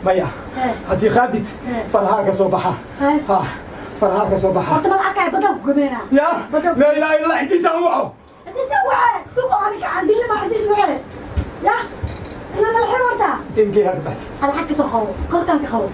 maya haddii qaadid farhaa ka soo baxa ha farhaa ka soo baxa horta ma arkay badan ku gameena ya la ilaha illa hadiisa waco hadiisa waco suuq aniga aan dili ma hadiis waco ya ina la xir warta inkii hada baxda ala xaq soo qawo korkan ka qawo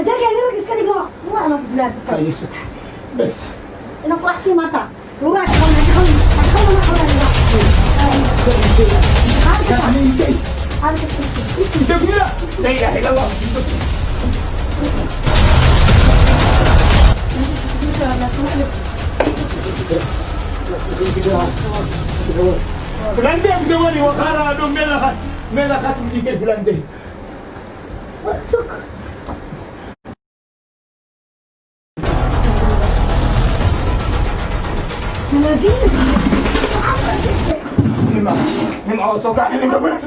jaga ina iska dhigo ma ana bilaad ayso bas ina ku axsi maanta lugaa ka qawo ka qawo ka qawo لا إله إلا الله. فلان ده مدوري وقارا دوم ملا ملا خاتم ديك فلان ده. نمع وصوكا نمع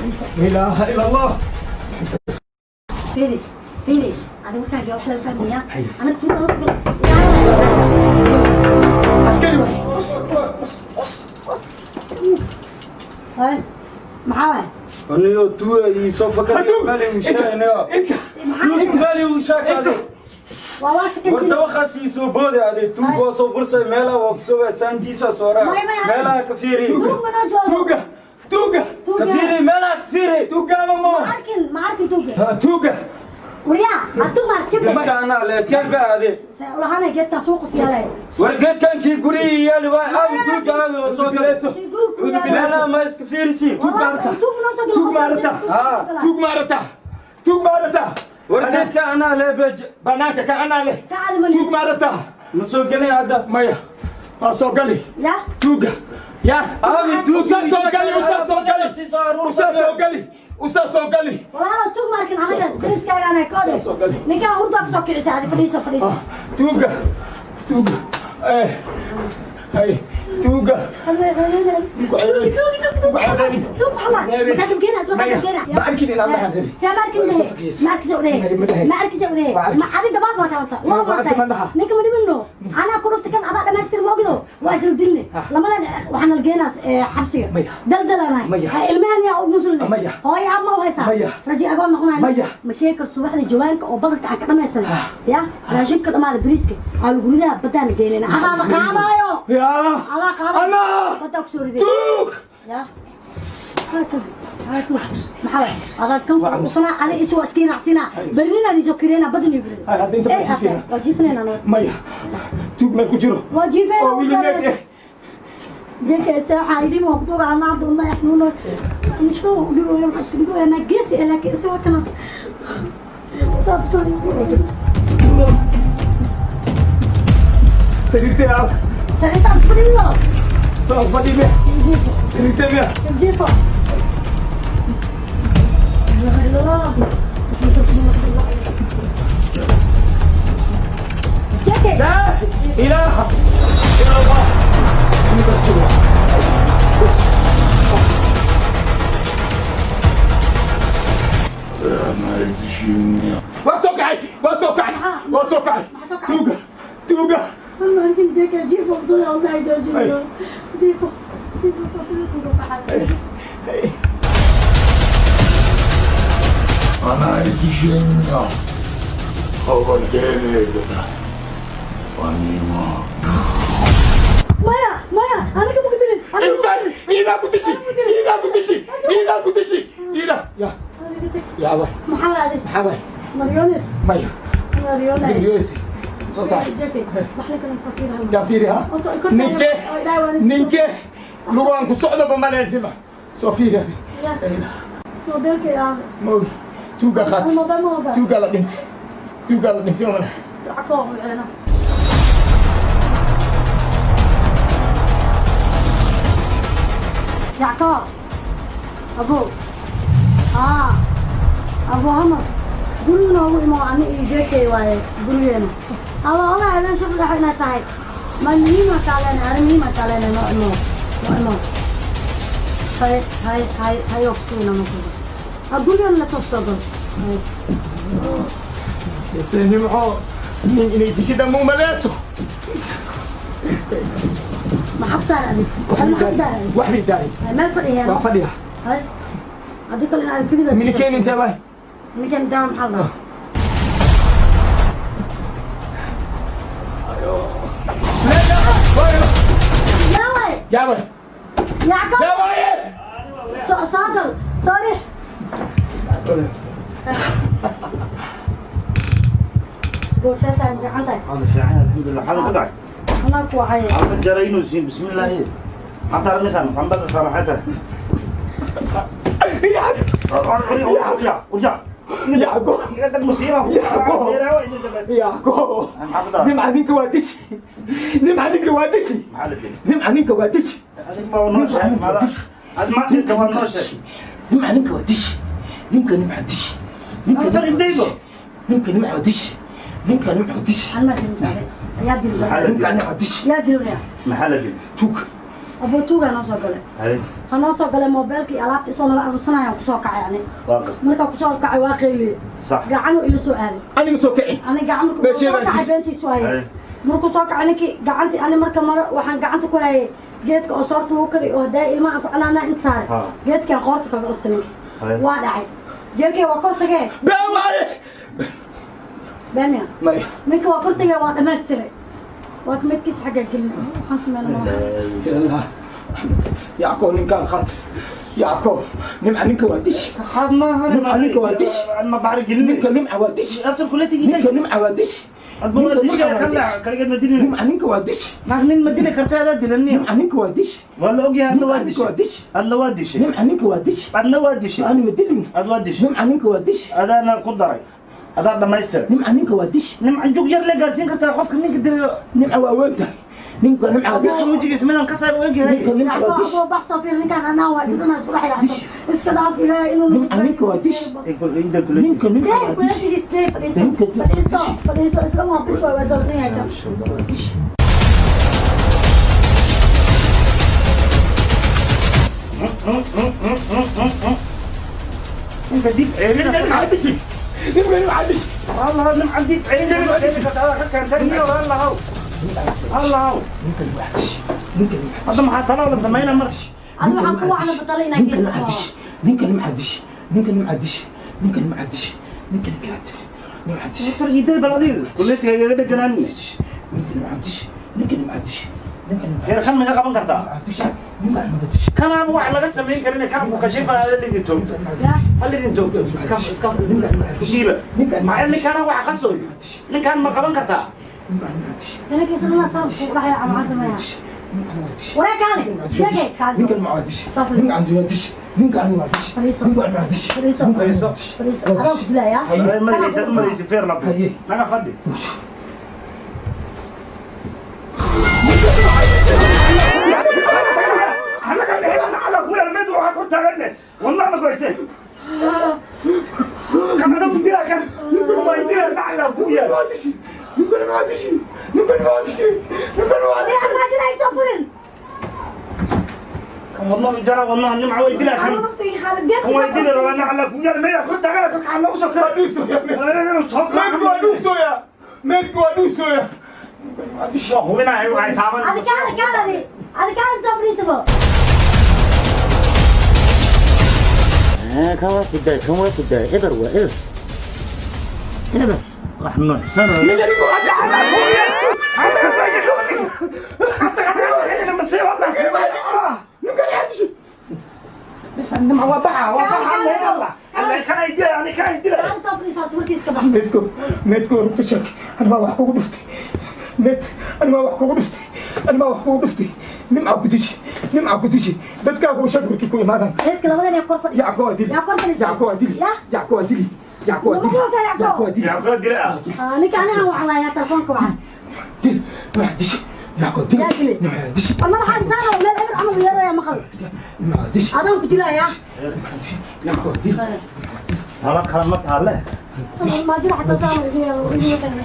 لا إله إلا الله. Finish, finish. أنا markaan wax la fahmaya. Ana tuuga hoos gal. Askari waay. Hay. Maxaa waay? Anigo tuuga ii soo fakay mali mushaynayo. Inta tuug mali mushakado. Waa waasta. War dawaqaas ii soo booday ade tuug oo soo bursay meelaha waa kusoo saantiisa soo raa meelaha ka fiiri. Tuug ma noo joogo. Tuuga tuuga ka fiiri meelaha ka fiiri. Tuuga ma arkin, ma arkin tuuga. Tuuga. Wariyaa, hadduu maar jibne. Markaana le kelba ade. Ulahaana geedka suuqa siyaalay. War geedkankii gurigii yaali waa aawi tuuga aawi oo soo galay. Meelaha ma iska fiirisi. Tuug maarata. Tuug noo soo Tuug maarata. Tuug maarata. Tuug maarata. War geedka anaa le bej. Banaanka ka anaa leh. Ka caadi mali. Tuug maarata. Ma soo gelin hadda. Maya. Waa soo gali. Ya. Tuuga. Ya. Aawi tuug. Usaa soo gali, usaa soo gali. Usaa soo gali. Usaa soo gali. Walaalo tuug markin anaga dariskaaga anaa ka odhay. Ninkaan hurdaa kasoo kicisa adi fadhiiso fadhiiso. Tuuga. Tuuga. Hay. Tuuga. Ma arkisa udhe. Ma adi dabaal baa taabata. Loo bartay. Ninka ma dhibino. Anaa ku dhufta kan adaa dhamaystir moogido. Waa isla dilne. Lamadan waxaan la geenaa xabsiga. Daldalanay. Ilmahan yaa u muslim. Hooyo ama u haysaa. Raji agoon noqonay. Ma sheekar subaxda jawaanka oo badarka aan ka dhamaysan. Ya raashinka dhamaada bariiska. Aa lagu ridaa badaan geynayna. Adaa la qaadayo. Ya. Adaa qaadayo. Anaa. Badaa ku soo riday. Tuug. Ya. هاتو maxaa adaa kan usana ali is waa iskiin racsina barnina liso kireena badani bari. Hay hadda inta ma jiifina. Waa jiifnayna no. Maya. Tuug meel ku jiro. Waa jiifayna. Oo wiil meed eh. Jirka saaxa idin waa kutuga anaa doona xnuuno mishko dhigo yam xas dhigo ana geesi laakiin iswa kana sabto. Sariirtee al. Sariirta fadhiyo. Soo fadhiyo. Sariirtee miya. Jiifo. لا إله إلا الله. وسوكعي وسوكعي وسوكعي. توقع توقع. والله يمكن جاك جيفو بدون الله يجوجو جيفو جيفو. أنا إتشينيا خبرتني فانيما. مايا مايا أنا كم قلت لك. إنسان إذا كنت شيء إذا كنت شيء إذا كنت شيء إذا يا يا باي محمد محمد مريونس. مايا مريونس مريونس. صوتها. جاكي ما احنا كنا نصفيرها. يا نينكي نينكي لغان كسعدة بمالين فيما صفيرها. موبايلك يا موبايل. tuuga qaat. Tuuga la dhintay. Tuuga la dhintay mana. Yacqoob. Abu. Abu Amar. Guriga noogu imo ani iyo jeekay waaye gurigeena. Aba wallahi habeen shaqo dhex inay tahay. Ma muhiima taaleen arrin muhiima taaleen noo imo. Noo imo. Hay hay hay hay waqtiina ma kuga. Gurigeena la soo gal. Nimco nin inay dishida muu maleeto. Ma xabtaan adi. Ma xabtaan. Wax bay daaray. Meel fadhiya. Waa fadhiya. Hay. Adi kale inaad keliga. Minikeen intee bay? Minikeen daawan maxaa la dhahaa? Yaaway. Yaaway. Yacqoob. Yaaway. Soo soo gal. Soo dhix. Goostaan fiican tahay. هذا شاعر الحمد لله هذا قطع. Anaa ku wacay. هذا جرينو سين بسم الله حتى مثلا محمد صراحة. ارجع ارجع. يعقوب. عندك مصيبة. يعقوب. يعقوب. nimca ninka waa dishi. Nimca ninka waa dishi. Nimca ninka waa dishi. Nimca ninka waa dishi. Ninka nimca dishi. Ninka ninka nimca dishi. Ninka nimca dishi. Anaa timsaade. Yaa dilo. Ninka nimca dishi. Yaa dilo. Maxaa la dilay? Tuug. Abuu tuugaa noo soo galay. Hay. Ha noo soo galay moobeelkii alaabta isoo naga aruursanayaan kusoo kacay ani. Waa qastay. Markaa kusoo kacay waa qayliyey. Sax. Gacanuu ila soo aaday. Aniga soo kicin. Ani gacan markuu soo kacay beentiisu hayay. Markuu soo kacay ninkii gacantii ani marka maro waxaan gacanta ku hayay geedka oo soorta lagu kariyo oo haddaa ilmaha aan ku canaanaa inta saaray. Geedkaan qoorta kaga dhuftay ninkii. Waa dhacay. Jeelkay waa kor tagee. Been waaye. Been miya? Maya. Ninka waa kor tagee waa dhammaystiray. Waa midkiis xaggaa gelina. Waxaan sameynaa malaha. Yacqoob ninkaan qaat. Yacqoob nimca ninka waa dishi. Qaad maaha. Nimca ninka waa dishi. Ma bacri gelin. Ninka nimca waa dishi. Abtan kuletiga. Ninka nimca waa dishi. Nimca ninka waa dishi. Naag nin ma dili karta adaa dilanniyo. Nimca ninka waa dishi. Waa la ogyahay adna waa dishi. Adna waa dishi. Nimca ninka waa dishi. Adna waa dishi. Ani ma dilin. Ad waa dishi. Nimca ninka waa dishi. Adaana ku daray. Adaa dhammaystiray. Nimca ninka waa dishi. Nimca jug yar la gaarsiin kartaa qofka ninka dilayo. Nimca waa weyn tahay. Ninka nimca waa dishi. Wejigiis midaan ka saar weyn yahay. Ninka nimca waa dishi. Abuu bax soo fiir ninkaan anaa waa isdhana isku dhex yaacsan. Iska dhaaf ilaahay inuu nimca ninka waa dishi. Ninka nimca waa dishi. Fadhiiso fadhiiso isla waa bis waa soo yahay kan. Ninka dib ceelina. Nimca dishi. Nimca nimca dishi. Allah nimca dib ceelina. Ka keentay Allah. Allah. Ninka nimca dishi. Ninka nimca. Hadda maxaa taloo la sameynaa marka? Adiga waxaan ku wacna batalay inaan ninka nimca dishi. Ninka nimca dishi. Ninka nimca dishi. Ninka nimca dishi. Ninka nimca dishi. Nimca dishi. Tor iday bal adiga. Kuletiga igaga dheganaan. Ninka nimca dishi. Ninka nimca dishi. Ninka nimca. Heer kan miga qaban kartaa? Dishi. Ninka nimca dishi. Kanaaba wax laga samayn karin kan ku kashifa hal idin toogto. Hal idin toogto. Iska iska dhiiba. Maca ninkana wax qasooyo. Ninkan ma qaban kartaa? Ninkiisa ma soo ku dhaxay ama aan sameeyaa. Waraa kaale. Jeegay kaale. Ninka nimca dishi. Ninka nimca dishi. Ninka nimca dishi. Ninka nimca dishi. Fadhiiso. Fadhiiso. Adaan ku dilayaa. Malaysa malaysa feer labo. Naga fadhi. والله ما كويسين. كم أنا بدي لك ما يدير على أبويا. ما عندي شيء. نقول ما عندي شيء. نقول ما عندي شيء. نقول ما عندي شيء. ما جرى يسافرن. كم والله جرى والله إني معودي لك. كم يدير أنا على أبويا ما يأخذ دعاء على وسك. ما مالك وادوسو يا. هو أنا عايز أعمل. أنا كان كان هذه. أنا كان سافري سبب. كم واحد كم واحد إبر وإبر إبر راح نحسن. بس عندما وبعة وبعة الله الله كان يدير يعني كان يدير. أنا سافري صارت مركز كبح. ميتكو ميتكو رمتشك أنا ما وحكو قدفتي ميت أنا ما وحكو قدفتي أنا ما وحكو قدفتي نمعة قدشي نمعة قدشي دتك هو شكل كي كل ماذا. ميتك لما أنا يقول فدي. يعقوب أدلي يعقوب أدلي يعقوب أدلي يعقوب أدلي يعقوب أدلي يعقوب أدلي. نك أنا وعلى يا تلفونك وعلى. دل ما عنديش يعقوب أدلي ما عنديش. أنا راح أنسانه ولا الأمر عمل يا يا مخل. ما عنديش. أنا كنت لا يا. يعقوب أدلي. هلا كلامك هلا. ما جرى حتى صار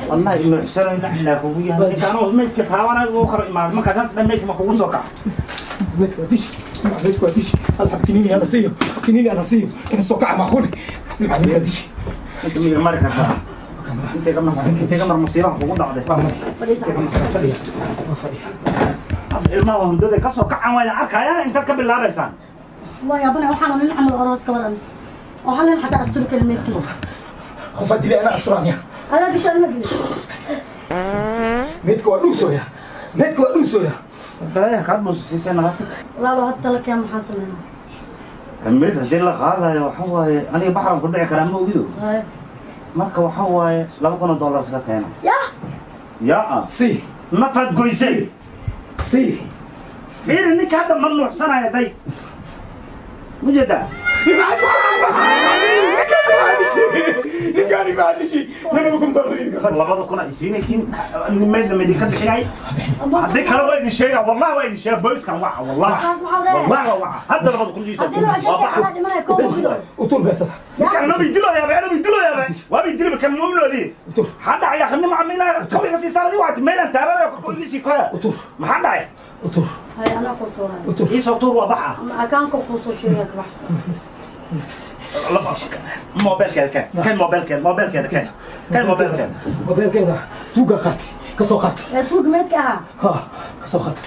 والله إنه حسنا نحن أخويا أنا ميت كهوانا وخر ما كاساس دمك ما هو سوكا. ميت وديش ميت وديش الحب كنيني على سيو كنيني على سيو كان السوكا مع خولي ما عنديش. أنت من المركز أنت كم أنت كم مصيرة وقول بعده. ما هو هندو كسوكا عن أركايا أنت قبل لا بيسان. والله يا بني وحنا نعمل أراس كمان وحنا حتى أسترك الميت. خفت لي أنا أسترانيا. أنا ديش أنا مدري. ميتك وأدوسو يا ميتك وأدوسو يا. بلاي قاعد بص سنة. لا لا حتى لك يا محاسن. ميت هدي لك هذا وحوا أنا بحرم كل كلام موجود. marka waxa waaye $2,000 iska keena. Ya. Ya. Si. Nafad goysay. Si. Fiir ninka hadda ma nuuxsanaya day. Mujada. Ninkaani ma hadishay. $2,000 idinka qad. 2,000 ay siinaysiin meedna ma idinka bixinay. Haddii kale waa idin sheegaa wallahi waa idin sheegaa boyskan waca wallahi. Wallahi waa waca. Hadda 2,000 iisoo. Utul beesada. Ninkan nabi dilo yaa baa nabi dilo yaa baa. Waa bi dilo kan muumnoodi. Utul. Hadda ayaa khanni macamina kawiga sii saaray waa meelan taabada ku ilisii kora. Utul. Maxaa dhacay? Utul. Hay, anaa ku tuuray. Ii soo tuur, waa baxa. Akaanka kuu soo sheegaya ka baxsan. Mobilkeeda keen, keen mobilkeeda, mobilkeeda keen, keen mobilkeeda. Mobeelkeeda tuugaa qaatay, ka soo qaatay. Ee tuug meedka ahaa. Ha, ka soo qaatay.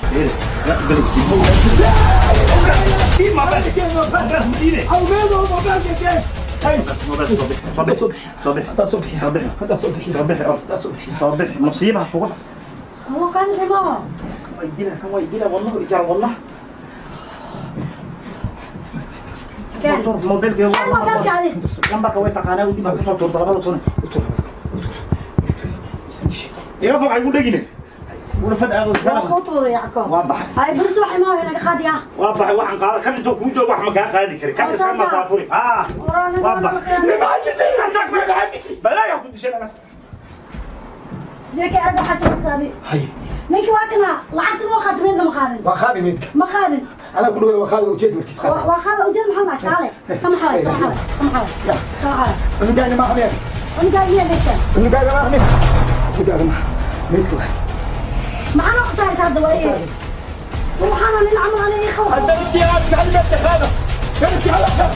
Awmeedo, mobeelka keen. Hay. Soo bixi, soo bixi. Haddaad soo bixi. Soo bixi. Haddaad soo bixi. Soo bixi. Haddaad soo bixi. Soo bixi, musiibaha kugu Waa kaan ximaa. Way dila kan, way dila, wallah ijar, wallah. Keen. Mobilkeeda. Keen mobilka adi. Lambarka way taqaanaa, u dib ha kusoo tuurta 2000. Iga fog, ay ku dhegine una fad aado. Waa kuu tuuray, Yacko. Waa baxay. Hay, baris wax imaa inaga qaadi ah. Waa baxay, waxaan qaada kan intuu kuu joogo wax ma kaa qaadi kari kan, iska masaafuri. Ah, waa baxay. Balaayaa ku dishay. Jeeke, arag waxaa samaysaadi. Hay. Ninki waa kana lacagta waa qaatay, meedna ma qaadin. Waa qaadi meydka. Ma qaadin. Anaa ku dhaway, waa qaadi, ujeed markiis qaadi. Waa qaada ujeed, maxaa dhaca kaale. Kama xaway, kama xaway, kama xaway. Kama xaway. Cunugaani ma xameen. Cunugaa iya meydka. Cunugaaga ma xameen, cunugaaga ma meydka waay. Maxaa noo khasaarta hadda waa iye. Waxaana nin camal aniga ii khawf. Hadda intii aad maxay meydka qaado meydka halaka.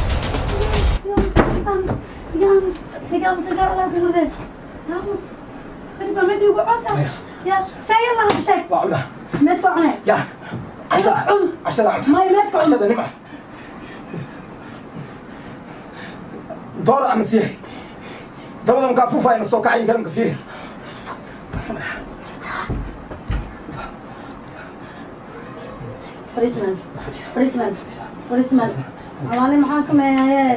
Gaamus, gaamus, gaar ku wadeen. Gaamus. Anba mid ugu cosa. Ya, say Allah sheeg. Waa cunaa. Meedka cunay. Ya, cashada cun. Cashada cun. May meedka cun. Cashada nimca door ama siyahay dabada makaa fuufayna soo kacayin kalamka fiiri. Fariisman. Fariisman. Fariisman. Alaani maxaan sameeyaa?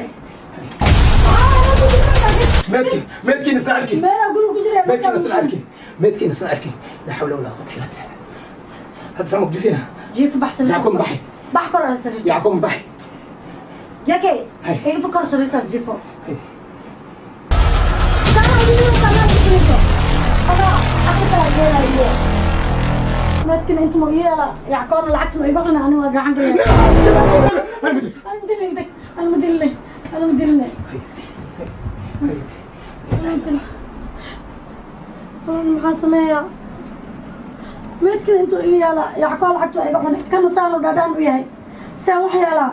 Meedkii, meedkiina isla arkin. Meelaa guriga ku jira. Meedkiina isla arkin, meedkiina isla arkin. Laa xawla walaa quwata illa billah. Hadda saa maqjufiina. Jiif baxsan. Yacquub baxay. Bax kor ala sariirta. Yacquub baxay. Jake, Hay. Iga fog kor sariirtaas jiifo. Hay. Sana idiin sana jiifo. Ada akta yeelayo. Meedkina inta ma yeela, Yacquub lacagta ma iga cuna, aniga waa gacan ka yeela. Ana madilnay, ana madilnay, ana madilnay. Ana madilnay. Maxaa sameeyaa? Meedkina intuu iga yaala, Yacquub lacagta waa iga cunay. Kana saan u dhadhaan u yahay. Saan wax yeelaa.